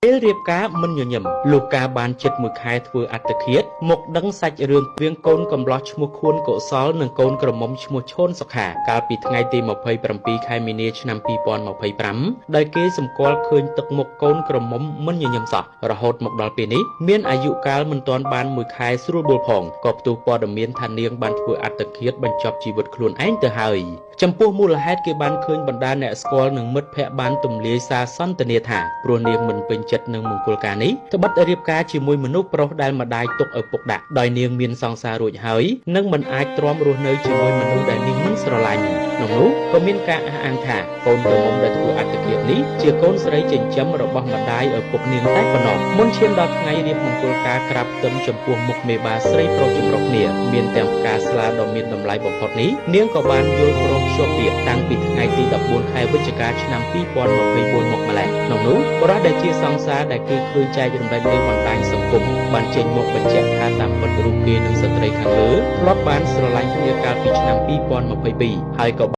ពេលរៀបការមិនញញឹមលុះការបានជិតមួយខែធ្វើអត្តឃាតមកដឹងសាច់រឿងវាងកូនកំលោះឈ្មោះខួនកុសលនិងកូនក្រមុំឈ្មោះឈុនសុខាកាលពីថ្ងៃទី27ខែមីនាឆ្នាំ2025ដោយគេសម្គាល់ឃើញទឹកមុខកូនក្រមុំមិនញញឹមសោះរហូតមកដល់ពេលនេះមានអាយុកាលមិនទាន់បានមួយខែស្រួលបួលផងក៏ផ្ទុះព័ត៌មានថានាងបានធ្វើអត្តឃាតបញ្ចប់ជីវិតខ្លួនឯងទៅហើយចំពោះមូលហេតុគេបានឃើញបណ្ដាអ្នកស្គាល់និងមិត្តភ័ក្តិបានទម្លាយសារសន្ទនាថាព្រោះនាងមិនពេញចិត្តនឹងមង្គលការនេះត្បិតរៀបការជាមួយមនុស្សប្រុសដែលម្ដាយទុកឪពុកដាក់ដោយនាងមានសង្សាររួចហើយនិងមិនអាចទ្រាំរស់នៅជាមួយមនុស្សដែលនាងមិនស្រឡាញ់ក្នុងនោះក៏មានការអះអាងថាកូនក្រមុំដែលធ្វើអត្តឃាតនេះជាកូនស្រីចិញ្ចឹមរបស់ម្ដាយឪពុកនាងតែប៉ុណ្ណោះមុនឈានដល់ថ្ងៃរៀបមង្គលការក្រាបទឹមចំពោះមុខមេបាស្រីប្រុសចម្រុះគ្នាមានទាំងផ្កាស្លាដ៏មានតម្លៃបំផុតនេះនាងក៏បានយល់ព្រមភ្ជាប់ពាក្យតាំងពីថ្ងៃទី14ខែវិច្ឆិកាឆ្នាំ2024មកម្ល៉េះក្នុងនោះបុរសដែលជាសង្សារដែលគេឃើញចែករំលែកលើបណ្ដាញសង្គមបានចេញមកបញ្ជាក់ថាតាមពិតរូបគេនិងស្ត្រីខាងលើធ្លាប់បានស្រឡាញ់គ្នាកាលពីឆ្នាំ2022ហើយក៏